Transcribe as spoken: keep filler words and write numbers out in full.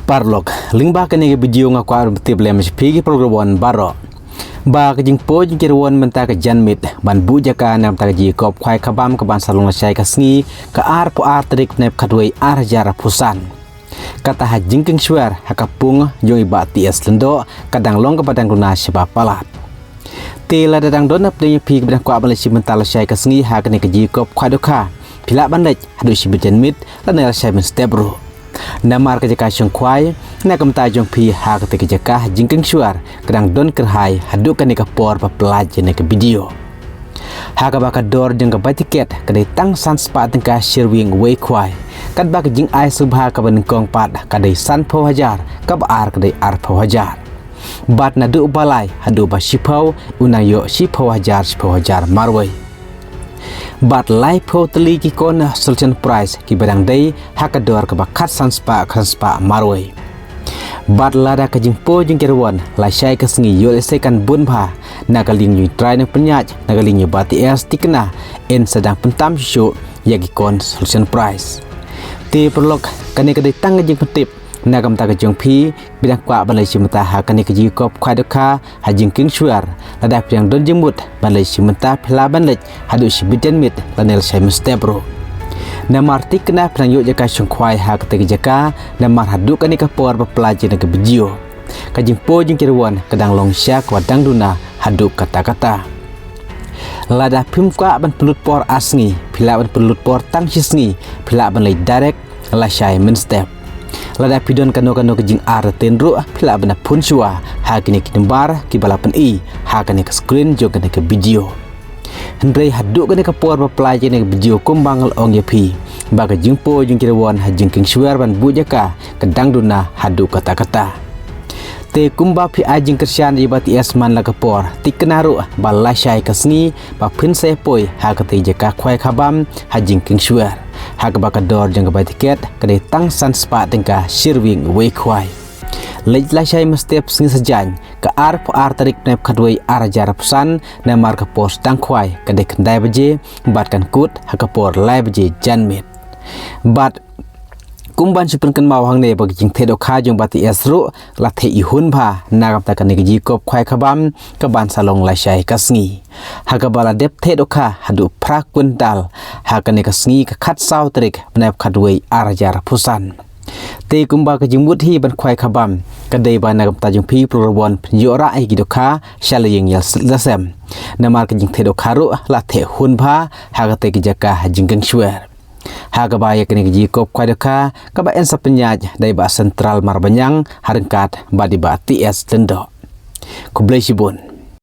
Paralok, lyngba kane ka video nga kwah ban pyntip lem sha phi ki paralok baroh ba ka jingpoi jingkyrwon mynta ka janmiet ban buh jaka na ka bynta ka jingïakop khwai khabam ka ban sa long lashai ka sngi ka arphew ar tarik bnai khatwei ar hajar arphew san. Kata ha Jingkieng Shwer ha ka pung jong i Bah T S Lyngdoh ka dang long kaba dang duna shaba palat. Te lada dang don napdeng ïa phi kiba dang kwah ban leit shim bynta lashai ka sngi ha kane ka jingïakop khwai dohkha, phi lah ban leit haduh shibit janmiet lane lashai mynstep ruh. Namar ka jaka shong khwai na ka bynta jong phi ha kata ka jaka ha Jingkieng Shwer ka dang don kyrhai haduh kane ka por ba pynlait ïa kane ka video. Ha kaba ka dor jong ka bai tiket ka dei tang san spah tyngka shi ryngwiang uwei khwai. Katba ka jingai sngewbha kaba nyngkong pat ka dei sanphew hajar, kaba ar ka dei arphew hajar. Bad naduh ba lai haduh ba shiphew u nang ïoh shiphew hajar, shiphew hajar marwei. Bad laiphew tylli ki consolation prize kiba dang dei ha ka dor kaba khatsan spah, khatsan spah marwei. Bad lada ka jingpoi jingkyrwon lashai ka sngi ïoh lehse kan bun bha na ka liang jong i trai nongpynïaid, na ka liang jong i Bah T S, thikna yn sa dang pyntam shuh shuh ïa ki consolation prize. Te paralok, kane ka dei tang ka jingpyntip na ka bynta ka jong phi ba dang kwah ban leit shim bynta ha kane ka jingïakop khwai dohkha ha Jingkieng Shwer. Lada phi dang don jingmut ban leit shim bynta, phi lah ban leit haduh shibit janmiet lane lashai mynstep ruh. Namar thikna phi nang ïoh jaka shong khwai ha kata ka jaka, namar haduh kane ka por ba pynlait ïa kane ka video, ka jingpoi jingkyrwon ka dang long shisha kaba dang duna haduh katta katta. Lada phim kwah ban pynlut por ar sngi, phi lah ban pynlut por tang shi sngi, phi lah ban leit direct lashai mynstep. Lada phi don kano kano ka jingartatien ruh, phi lah ban phone shuwa ha kine ki nambar kiba la pyni ha kane ka screen jong kane ka video. Hynrei haduh kane ka por ba pynlait ïa kane ka video, kumba nga la ong ïa phi ba ka jingpoi jingkyrwon ha Jingkieng Shwer ban buh jaka ka dang duna haduh katta katta. Te kumba phi ai jingkyrshan ïa i Bah T S man la ka por, thikna ruh ba lashai ka sngi ba phin sa ïa poi ha kata ka jaka khwai khabam ha Jingkieng Shwer, ha kaba ka dor jong ka bai tiket ka dei tang san spah tyngka shi ryngwiang uwei khwai. Leit lashai mynstep sngi saitjaiñ, ka arphew ar tarik bnai khatwei ar hajar arphew san, namar ka por sdang khwai ka dei khyndai baje bad kan kut ha ka por lai baje janmiet. Bad kumban shu pynkynmaw hangne ba ka jingtheh dohkha jong Bah T S ruh la theh ihun bha na ka bynta kane ka jingïakop khwai khabam ka ban sa long lashai ka sngi, ha kaba la dep theh dohkha haduh phra kwintal ha kane ka sngi ka khatsaw tarik bnai khatwei ar hajar arphew san. Te kumba ka jingmut hi ban khwai khabam ka dei ba na ka bynta jong phi paralok, phin ïoh rah ïa ki dohkha sha la ïing ïa la sem, namar ka jingtheh dohkha ruh la theh hun bha ha kata ka jaka ha Jingkieng Shwer, ha kaba ïa kane ka jingïakop khwai dohkha kaba yn sa pynïaid da i Bah Central Marbaniang ha ryngkat bad i Bah T S Lyngdoh. Khublei shibun.